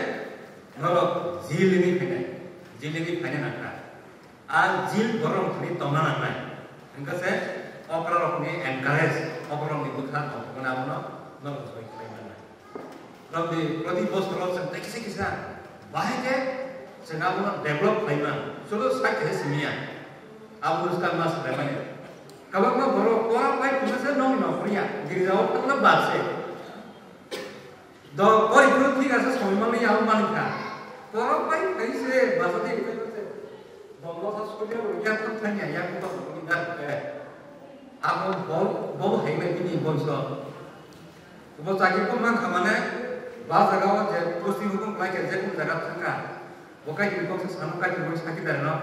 norok jil wngwi phainai, jil wngwi phaina nangkha. A jil borok thani tongna nangnai. Hwnkhe se okra rokni encourage, okra rokni bwkha tongthokmani abono norok soi khlai mannai. Proti, proti bosor o chwng tei kisa kisa bahai khe chwng abono develop khlaima, sudu side khe simiya. Abo swkang ma swlaimani. Kwbangma borok borok bai phunuksa nokni nokphor ya, girja o thangna bad se. Do kori phuru thik asa songwi manwi ya, abo mankha. Borok bai phai se basa de phai se. Bongno sa suri ya, ya thang thang ya, ya kutok ni dar khe. Abo bo, bo hai bai bini boiso. Bo chakri ko mankha mane, ba jaga o je posting hukum khlai khe je kun jaga thangkha. Bo kai ni kok sa sanu kai ni sakhi dar no.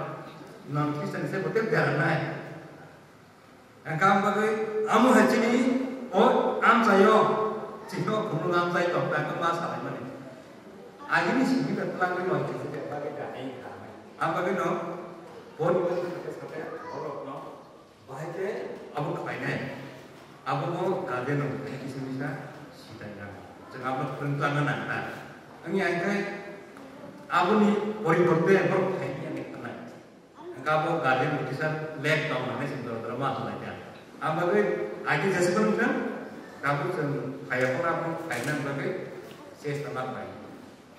Non Christian se bo te dar nai. Engkha ang bagwi amo hai chini o amchaio, chini o khumlung amchai tong ta, engkha ma salaimani. Agini simi ta twlangwi loi khe se bagwi da ai kha. Ang bagwi no boni bagwi khe sate borok no bahai khe abo khlainai. Abo bo guardian no khe kisa misa sitai na. Chwng abo phwrwng twlangna nang ta. Wngya khe aboni poriborte borok khlai ya ni khnai. Engkha bo guardian officer lek tong nai se doro doro ma hwnlai kha. Ang bagwi agi jesa tong kha, tabuk chwng phaiya phano abo khaina bagwi chesta ma khlai.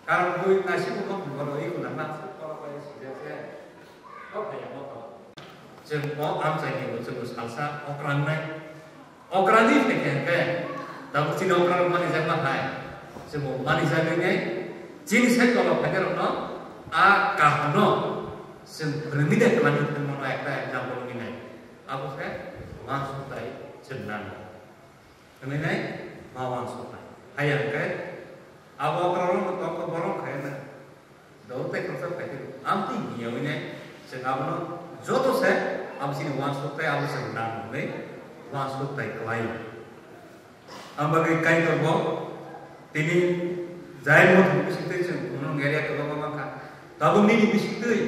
Karon bui naisik bo ma boro i khuna ma se pora pai sijak se. O phaiya bo to. Chwng o amchaini bo chwng salsa okrang nai. Okra di phaikha khe, tabuk chini okra rok manijakma hai. Chwng bo manijagwi nai, chini sai kolok phaikhe rokno a kaham no chwng phwrwngwi de twlangwi thangmano ekta example wngwi nai. Abo khe uansuktai chwng nango. Hwnwi nai ma uansuknai. Hai ya hwnkhe abo okra rokno tongkha borok khai na. Dol tei khoroksa phaidi, amtwi hiya wine, chwng abono joto se, abo chini uansuk tei abo chwng nang hwnwi uansuk tai kwlai. Ang bagwi Kaitor bo tini jai mo thung bising twi chwng khumlung area kwbangma mankha. Tabuk nini bising twi,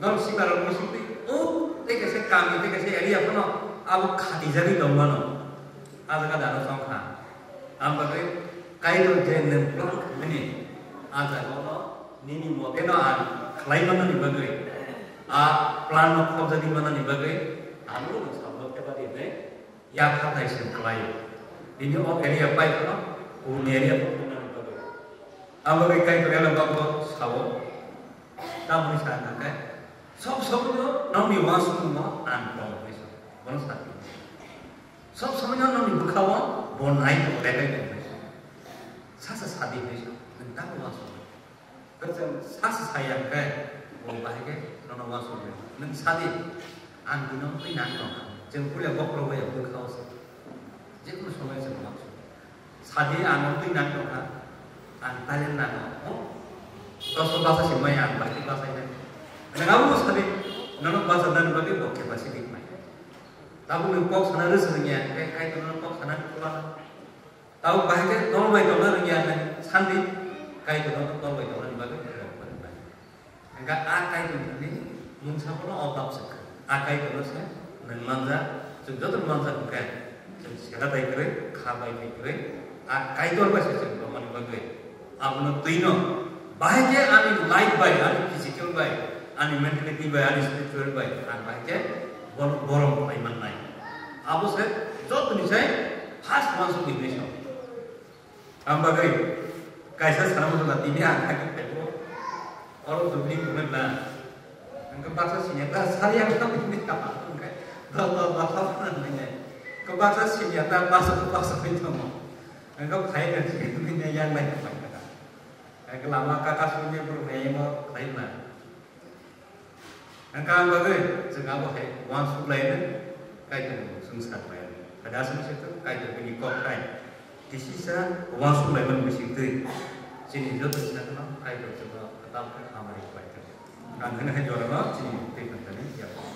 norok sikarok bising twi, o tei kaisa kami tei kaisa area phano abo khatijagwi tongmano. A jaga dano chongkha. Ang bagwi Kaitor je nwng plan khaimani, a jaga ono nini mote no ang khlai manani bagwi, a plan no khobjagwi manani bagwi, ano nwng sablo thepadi hinwi yapharnai se khlaio. Nini o area pai phano, o area bo thumnani bagwi. Ang bagwi Kaitor ela bagwi sao, tamoni sa hwnka khe, sob sob no nokni uansukmung no ang tong hinwi sa, bono sa. Sob somoi no nokni bwkha o bo nai tongo, lebai tongo hinwi sa. Sasa sadi hinwi sa, nwng tamo uansukmung. Kwchwng sasa saya hwnkhe bo bahai khe nono uansukmung. Nwng sadi, ang bini wngwi nang tongkha. Chwng puila bokhorok bai bwkha o se. Jekunu somoi chwng uansukmung. Sadi ang wngwi nang tongkha. Ang talent nango. Doso basa se maya ang bahai basa nai. Nwng abo sadi, nono basa nani bagwi bo capacity khlai. Tabuk nwng kok sana rwswk rwngya, hwnkhe Kaitor nono kok sana kwbang. Tabuk bahai khe tol bai tongna rwngya hwnwi sandi, Kaitor nono tol bai tongna ni bagwi rwngya. Hwnkhe a Kaitor ni mungsa bono o bab se kha. A Kaitor no se nwng manja, chwng joto no manja hwnkhe, chwng sera tai kwrwi, kha bai tai kwrwi, a Kaitor bai se chwng tongmani bagwi. Abono twi no, bahai khe ani life bai, ani physical bai, ani mentality bai, ani spiritual bai, ang bahai khe bono borom khlai mannai. Abo se jotoni sai first uansuk ni hinwi sa. Ang bagwi kaisa sana muchungma tini ang thangwi phaibo. Oro dubli tongnai na. Ang khe baksa siniya ta sari ang thangwi tini kapa tongkhe. Dol dol dol dol nai nai. Khe baksa siniya ta baksa baksa bai tongo. Ang khe phai na tini nai yang nai phai kha. Ang khe lama kaka sini bro nai mo phai na. Hwnkha ang bagwi chwng abo hai uansuk laino, Kaitorni mung chwngsa laino. Hai da aswk se to Kaitor bini kok tai. Kisisa uansuk laimani bising twi chini joto chwngno Kaitor chwngno kwtal khe hamari khlai thung. Ang kheno hai jorano chini twi phankani yapha.